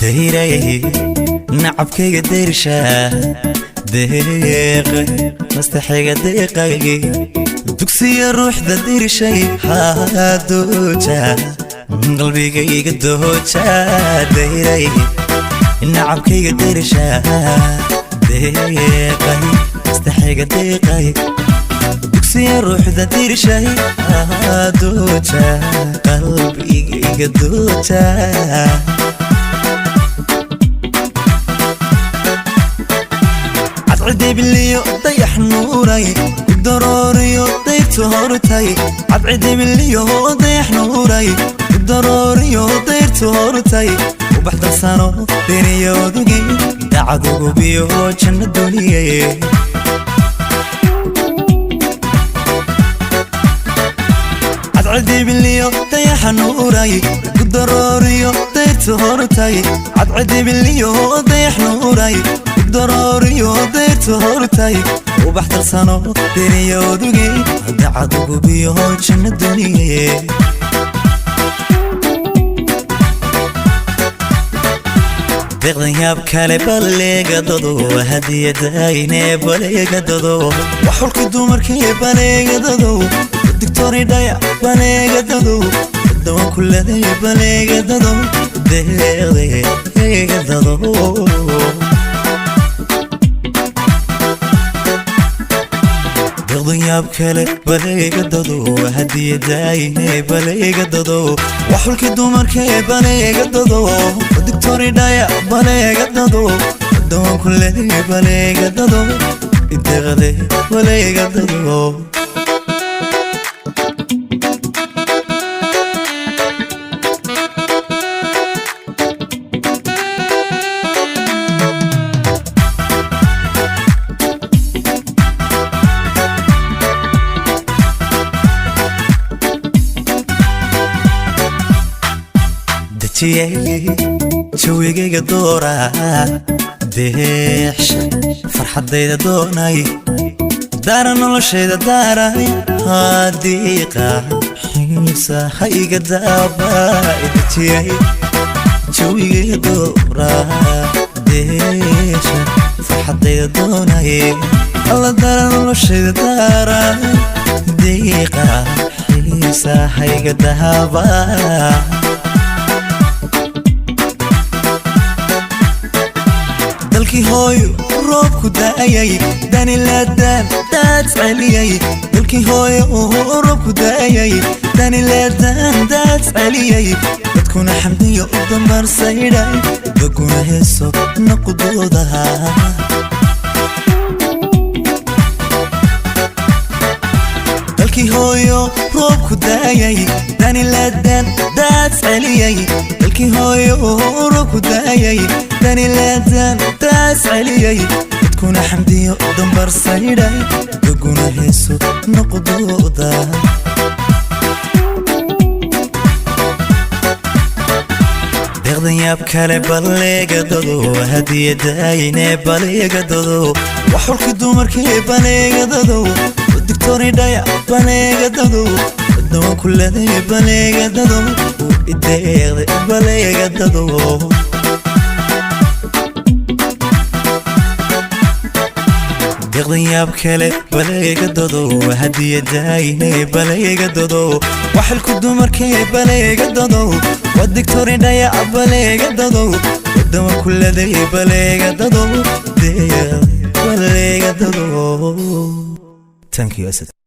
Dayray nacabkayga, dayrsha deeqay, mastaxayga deeqay, dugsiya ruuxda dirshay, dooja qalbigayga dooja. Dayray nacabkayga, dayrsha deeqay, mastaxayga deeqay, dugsiya ruuxda dirshay, dooja qalbigayga dooja. Cadcidibiliyo dayax nuuray, kudarooriyo dayrtu hortay. Cadcidibiliyo dayax nuuray, kudarooriyo dayrtu hortay. Ubax darsano deriyodugi, dacadugubiyo janno duniye. Cadcidibiliyo dayaxa nuuray, kudarooriyo dayrtu hortay. Cadcidibiliyo dayax nuuray, darooriyo dayrtu hortay. Ubax darsano deriyodugi, dacadugubiyo janno duniye. Deeqdan yaab kale baleegadado, hadiyadayne baleegadado, waxulka dumarkee baleegadado, digtoridhaya baleegadado, dawan kuladay baleegadado, deeqdeegadado. Deeqdan yaab kale baleegadado, hadiyadayne baleegadado, waxulka dumarkee baleegadado, digtoridhaya baleegadado, dawan kuladay baleegadado, deeqde baleegadado. Dejiyey jawigayga doora, deexsha farxaddayda doonay, daara noloshayda daaray, hadiiqa xiisa ha iga daaba. Dejiyey jawigayga doora, deexsha farxaddayda doonay, alla daara noloshayda daaray, diiqa xiisa ha iga daaba. Dalkii hooyo roobku daayay, danilaadaan daad celiyay. Dalkii hooyo roobku daayay, danilaadaan daad celiyay. Dadkuna xamdiyo u dambarsaydhay, daguna heeso naqudoodaha. Dalkii hooyo roobku daayay, danilaadaan daad celiyay. Dalkii hooyo roobku daayay, danilaadaan daad celiyay. Dadkuna xamdiyo dambarsaydhay, daguna heeso noqdooda. Deeqdan yaab kale baleegadado, hadiyadayne baleegadado, waxulka dumarkee baleegadado, digtoridhaya baleegadado, dawan kuladay baleegadado, ideeqde baleegadado. Deeqdan yaab kale baleegadado, hadiyadayne baleegadado, waxilku dumarkee baleegadado, wadigtoridhaya baleegadado, dawan kuladay baleegadado, deeqde baleegadado. Thank you, Asad.